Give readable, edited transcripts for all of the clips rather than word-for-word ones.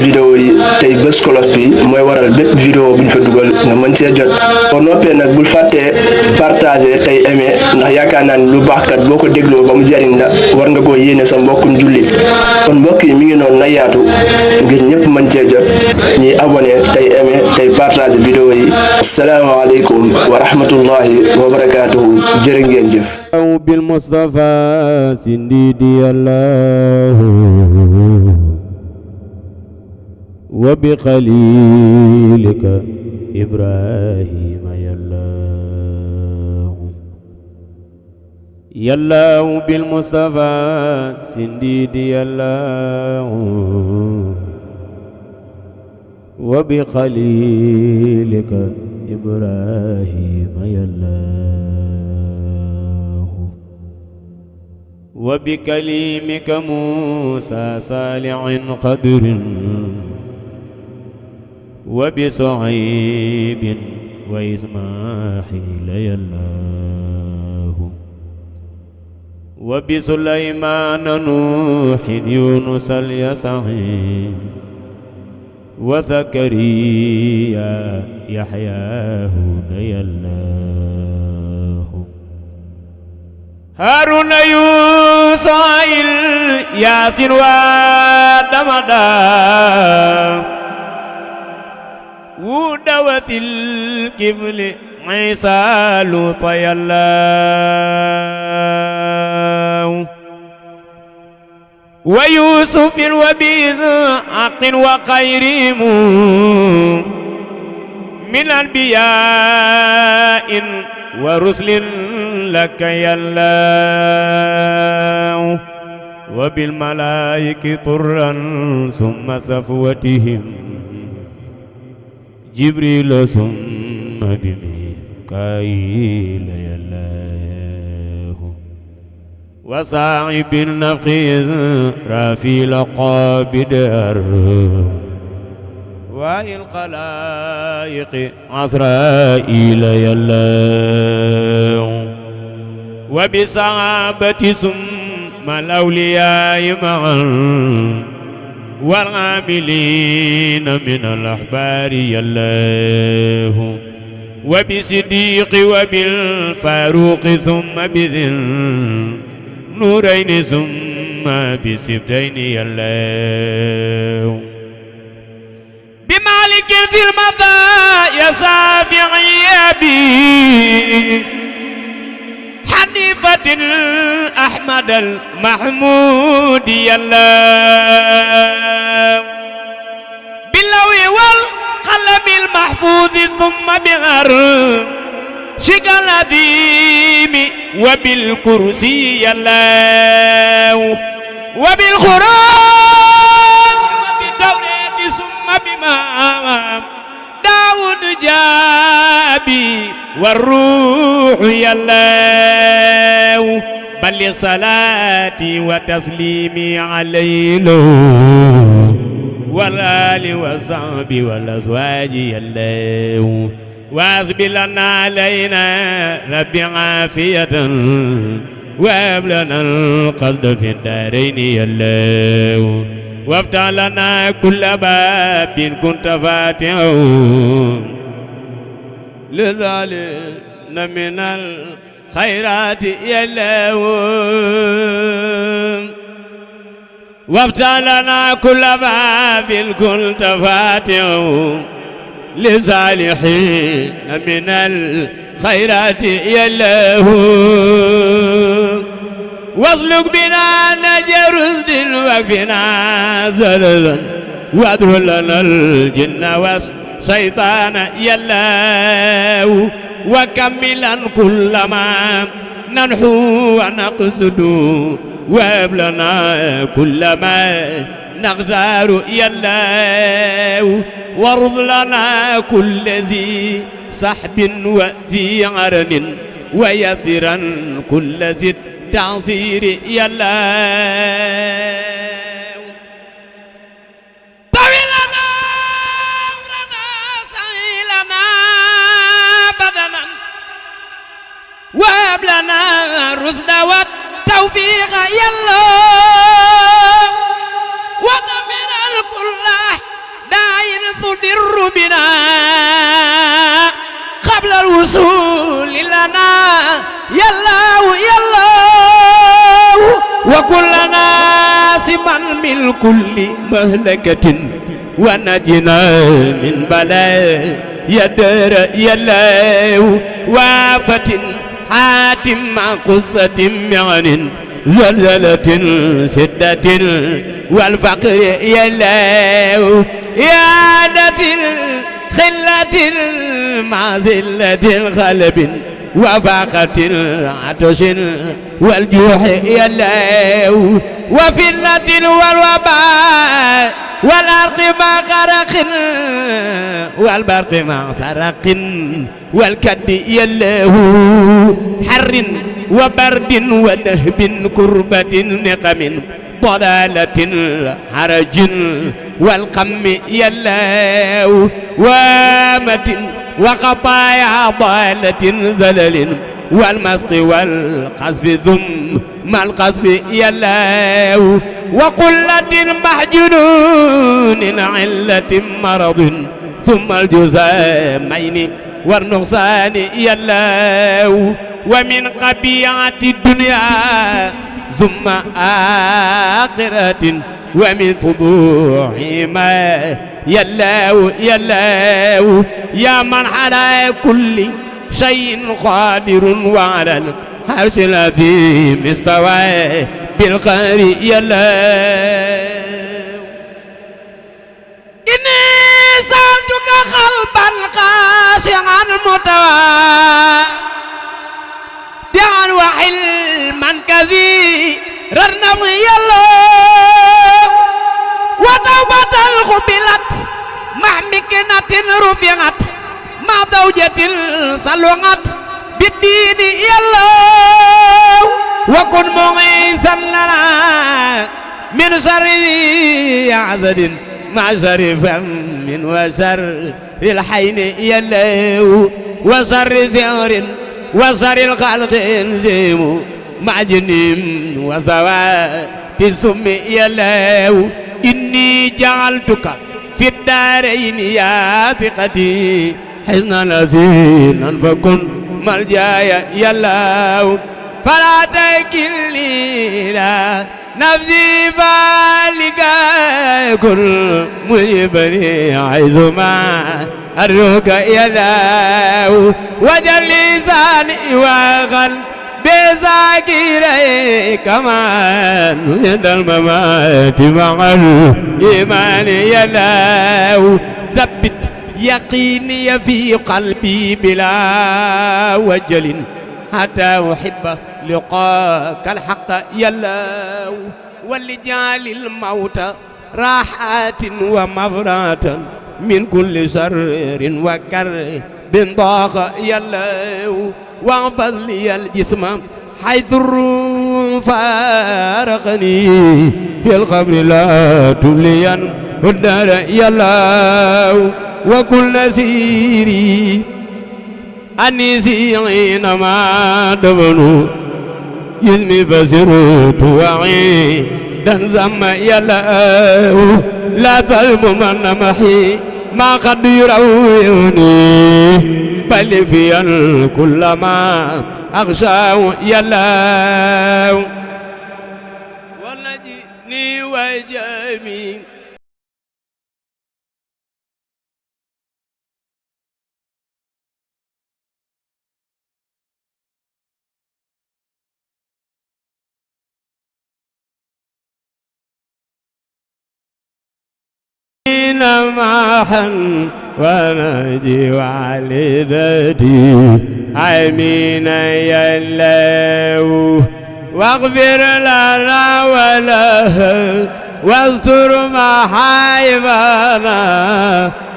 vidéo yi tey bés kolos bi mooy waral bépp vidéo bu ñu fa dugal nga mën cee jot boo noppee nag bul fàttee partager tey aimer ndax yaakaar naa ni lu baax kat boo ko dégloo ba mu jariñ la war nga koo yéene sa mbokkum jullit kon mbokk yi mi ngi noonu na yaatu ngir ñëpp mën cee jot ñuy abonné tey aimer tey partager vidéo yi asalaamaaleykum wa rahmatullahi wa barakaatuhu jërë ngeen jëf bil Mustafa sindidi Allah wa bi xalilika Ibrahima yallahu bil Mustafa sindidi yallahu wa bi xalilika Ibrahima yallahu wa bi kalimika Musa salihin qadrin وبصعيب وإسماعيل يالله وبسليمان نوح يونس اليسعي وزكريا يحيى هدى الله هارون يوسع ياسر ودمدا ودوث الكفل عيسى لطي الله ويوسف وبإسحاق وخيرهم من أنبياء ورسل لك يا الله وبالملائكة طرا ثم صفوتهم جبريل ثم بميكائيل يا الله وصاحب النفخ إسرافيل قابض وهي الخلائق عزرائيل يا الله وبصحابة ثم الأولياء معا والعاملين من الأحبار يا الله وبصديق وبالفاروق ثم بذي النورين ثم بسبتين يا الله بمالك ذي المزايا سافعي أبي حنيفة أحمد المحمود يا الله باللوح والقلم المحفوظ ثم بغر شق العظيم وبالكرسي يا الله وبالقرآن وبالتوراة ثم بما داود جابي والروح يا الله بلغ صلاتي وتسليمي عليه والآل والصحب والأزواج يا الله واسب لنا علينا رب عافية وهب لنا القصد في الدارين يا الله وافتح لنا كل باب كنت فاتحه للظالمين من الخيرات يا الله وافتح لنا كل باب كنت فاتحه لصالحين من الخيرات يا الله واسلك بنا نجر رشد وكفنا زللا وادخل لنا الجن والشيطان يا الله وكملا كل ما ننحو ونقصد وهب لنا كل ما نختار يا الله وارض لنا كل ذي سحب وذي عرن ويسرا كل ذي تعصير يا الله طوي لنا عمرنا سهل لنا بدنا لنا الرشد والتوفيق يا الله ودمر الكل داعٍ تضر بنا قبل الوصول لنا يا الله يا الله وكلنا سما من كل مهلكة ونجنا من بلاء يا دار يا الله وافة حاتم مع قصة معن زلزلة شدة والفقر يا الله يا عادة الخلة مع زلة الغلب وفاقة العطش والجوع يا الله وفلة والوباء والأرض مع غرق والبرق مع سرق والكد يا الله حر وبرد ونهب كربة نقم ضلالة حرج والقم يا الله وامة وقطايا ضالة زلل والمسق والقذف ثم القذف يا الله وقلة محجنون علة مرض ثم الجزامين والنقصان يا الله ومن قبيعة الدنيا ثم آخرة ومن فضوح ما يا الله يا الله يا من على كل شيء قادر وعلى العرش العظيم استوى بالقهر يا الله إني سألتك قلبا خاشعا متواضعا وحلما كثيرا يا الله وتوبة قبلت مع مكنة رفعت مع زوجة صلوات بالدين يا الله وكن مغيثا لنا من شر عزد مع شر فم وشر الحين يا الله وشر زهر وشر الخلق انزم مع جنين وزوات سم يا الله إني جعلتك في الدارين يا ثقتي حزنا لزينا فكن ملجايا يا الله فلا تكلني إلى نفسي فالك كل مجبني عزما أروك يا الله وجل لساني وغل بذاكري كمان عند الممات مع الإيمان يا الله ثبت يقيني في قلبي بلا وجل حتى أحب لقاك الحق يا الله ولجعل الموت راحات ومبرات من كل شر وكر بن ضاق يا الله واغفر لي الجسم حيث الروح فارقني في القبر لا تبليا الدار يا الله وكل سيري أنيسي حينما دفنوا جسمي فسرت وعي دنزم يا الله لا تلم من محي ما قد يرويني بل في كل ما أغشاه يا الله ولجني وجمي معا ونجي والدتي آمين يا الله واغفر لنا ولها واستر محايبنا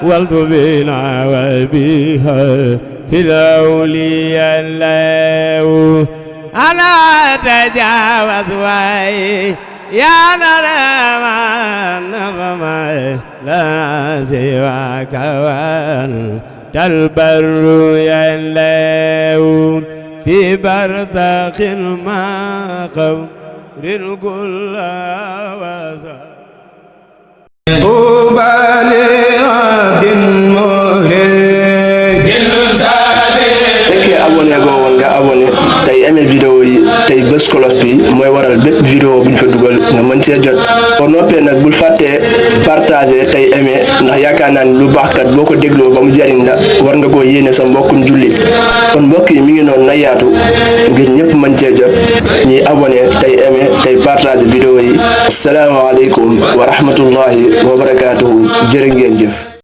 والطف بنا وبها في الأولياء الله أنا أتجاوز وعي يا نرى لا سواك وأنت البر يا الله في برزخ ما قبر كل وزر طوبى لعبد مريد fekkee abonné goo woon nga abonné tey aimé vidéo yi tey bës cloche bi mooy waral bépp vidéo bu ñu fa dugal nga mën cee jot boo noppee nag bul fàttee partagé tey aimé ndax yaakaar naa ni lu baax kat boo ko dégloo ba mu jariñ la war nga koo yéene sa mbokkum jullit kon mbokk yi mi ngi noonu na yaatu ngir ñëpp mën cee jot ñuy abonné tey aimé tey partagé vidéo yi asalaamaaleykum wa rahmatullahi wa barakaatuhu jërë ngeen jëf